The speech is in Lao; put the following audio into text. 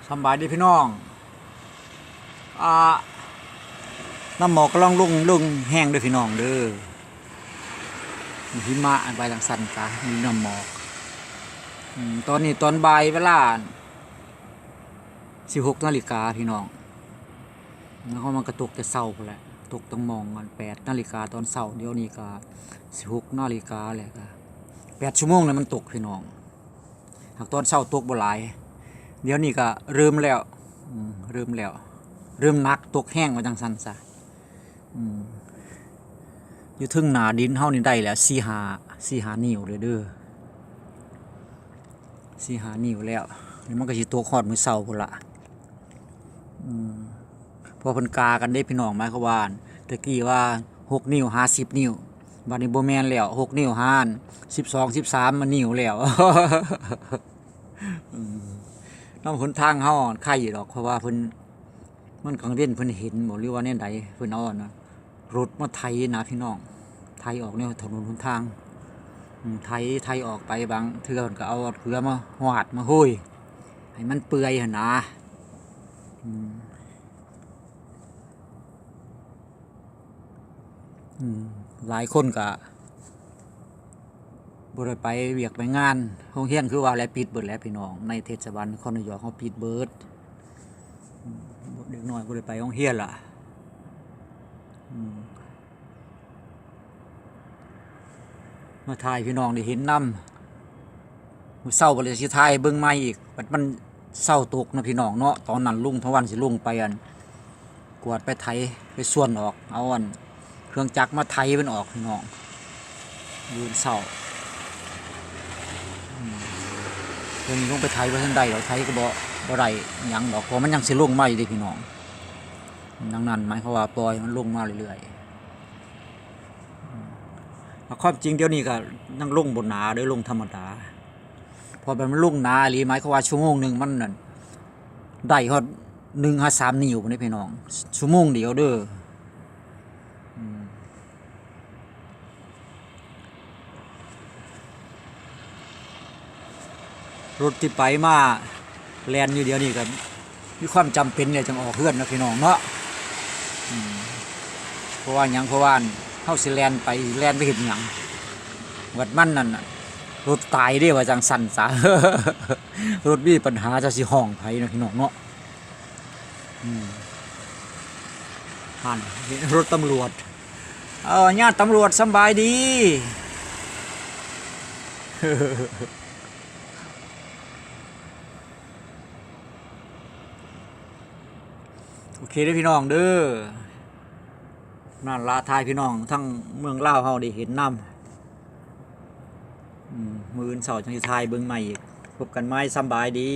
ສຳບາຍດີພີ່ນ້ອງ ອ່າ ນ້ຳໝອກກຳລັງລົງ ລົງແຮງເດີພີ່ນ້ອງເດີ ຫິມະໄປທາງຊັ້ນກະມີນ້ຳໝອກ. ອືມ ຕອນນີ້ຕອນບ່າຍເວລາສິບຫົກນາລິກາພີ່ນ້ອງ ແລ້ວມັນກະຕົກແຕ່ເຊົ້າພຸ້ນແຫຼະ ຕົກຕັ້ງໝ່ອງແປດນາລິກາຕອນເຊົ້າ ດຽວນີ້ກະສິບຫົກນາລິກາແລ້ວ ກະແປດຊົ່ວໂມງແລ້ວມັນຕົກພີ່ນ້ອງ. ຫາກຕອນເຊົ້າຕົກບໍ່ຫຼາຍ ດຽວນີ້ກະເລີ່ມແລ້ວ ເລີ່ມແລ້ວ ເລີ່ມໜັກ ຕົກແຮງວ່າຈັ່ງຊັ້ນຊະ. ຢູ່ເທິງໜ້າດິນເຮົານີ້ໄດ້ແລ້ວ ສີ່ຫ້າ ສີ່ຫ້ານິ້ວເລີຍເດີ ສີ່ຫ້ານິ້ວແລ້ວ ນີ້ມັນກະຊິຕົກຮອດມື້ເຊົ້າພຸ້ນລະ. ເພາະເພິ່ນກາກັນເດ້ພີ່ນ້ອງ ໝາຍຄວາມວ່າ ແຕ່ກີ້ວ່າຫົກນິ້ວຫາສິບນິ້ວ ບາດນີ້ບໍ່ແມ່ນແລ້ວ ຫົກນິ້ວຫາສິບສອງ ສິບສາມມານິ້ວແລ້ວ. ນຳຫົນທາງເຮົາໄຄຢູ່ດອກ ເພາະວ່າເພິ່ນ ມັນກາງເວັນເພິ່ນເຫັນບໍ່ ຫຼືວ່າແນວໃດ ເພິ່ນເອົາອັນນັ້ນ ລົດມາໄຖນະພີ່ນ້ອງ ໄຖອອກແນວຖະໜົນຫົນທາງ ໄຖ ໄຖອອກໄປ ບາງເທື່ອເພິ່ນກະເອົາເກືອມາຫວາດມາໂຮຍ ໃຫ້ມັນເປື່ອຍຫັ້ນນະ. ຫຼາຍຄົນກະບໍ່ໄດ້ໄປວຽກໄປງານ ໂຮງຮຽນຄືວ່າແຫຼະ ປິດເບິດແຫຼະພີ່ນ້ອງ ໃນເທດສະບານນະຄອນນິວຢອກເຮົາປິດເບິດ ເດັກນ້ອຍບໍ່ໄດ້ໄປໂຮງຮຽນລະ. ມາຖ່າຍໃຫ້ພີ່ນ້ອງໄດ້ເຫັນນຳ ມື້ເຊົ້າບາດນີ້ຊິຖ່າຍເບິ່ງໃໝ່ອີກ ບັດມັນເຊົ້າຕົກເນາະພີ່ນ້ອງເນາະ. ຕອນນັ້ນລຸງທະວັນຊິລົງໄປອັນ ກວາດໄປໄຖໄປສ່ວນອອກ ເອົາອັນເຄື່ອງຈັກມາໄຖມັນອອກພີ່ນ້ອງ ມື້ເຊົ້າ. ດຽວນີ້ລົງໄປໄຖບໍ່ທັນໄດ້ດອກ ໄຖກະບໍ່ ບໍ່ໄດ້ຫຍັງດອກ ເພາະມັນຍັງຊິລົງມາຢູ່ເດ້ພີ່ນ້ອງ. ດັ່ງນັ້ນໝາຍຄວາມວ່າປ່ອຍໃຫ້ມັນລົງມາເລື້ອຍໆ ແລະຄວາມຈິງດຽວນີ້ກະຍັງລົງບໍ່ໜາເດີ ລົງທຳມະດາ ເພາະວ່າມັນລົງໜາອີ່ຫຼີ ໝາຍຄວາມວ່າຊົ່ວໂມງໜຶ່ງມັນນັ້ນ ໄດ້ຮອດໜຶ່ງຫາສາມນິ້ວພຸ້ນເດ້ພີ່ນ້ອງ ຊົ່ວໂມງດຽວເດີ. ລົດທີ່ໄປມາແລ່ນຢູ່ດຽວນີ້ກະມີຄວາມຈຳເປັນແຫຼະ ຈັ່ງອອກເຮືອນເນາະພີ່ນ້ອງເນາະ. ເພາະວ່າຫຍັງ ເພາະວ່າເຮົາຊິແລ່ນໄປ ແລ່ນໄປເຮັດຫຍັງ ວັດມັນນັ້ນລົດຕາຍເດ້ ວ່າຈັ່ງຊັ້ນສາ ລົດມີບັນຫາ ຈະຊິຮ້ອງໃຜເນາະພີ່ນ້ອງເນາະ. ຫັ້ນ ເຫັນລົດຕຳຫຼວດ ເອີ ຍາດຕຳຫຼວດ ສຳບາຍດີ. ໂອເຄເດີພີ່ນ້ອງເດີ ນັ້ນລະ ຖ່າຍພີ່ນ້ອງທາງເມືອງລາວເຮົາໄດ້ເຫັນນຳ. ມື້ອື່ນເຊົ້າຈັ່ງຊິຖ່າຍເບິ່ງໃໝ່ອີກ ພົບກັນໃໝ່ ສຳບາຍດີ.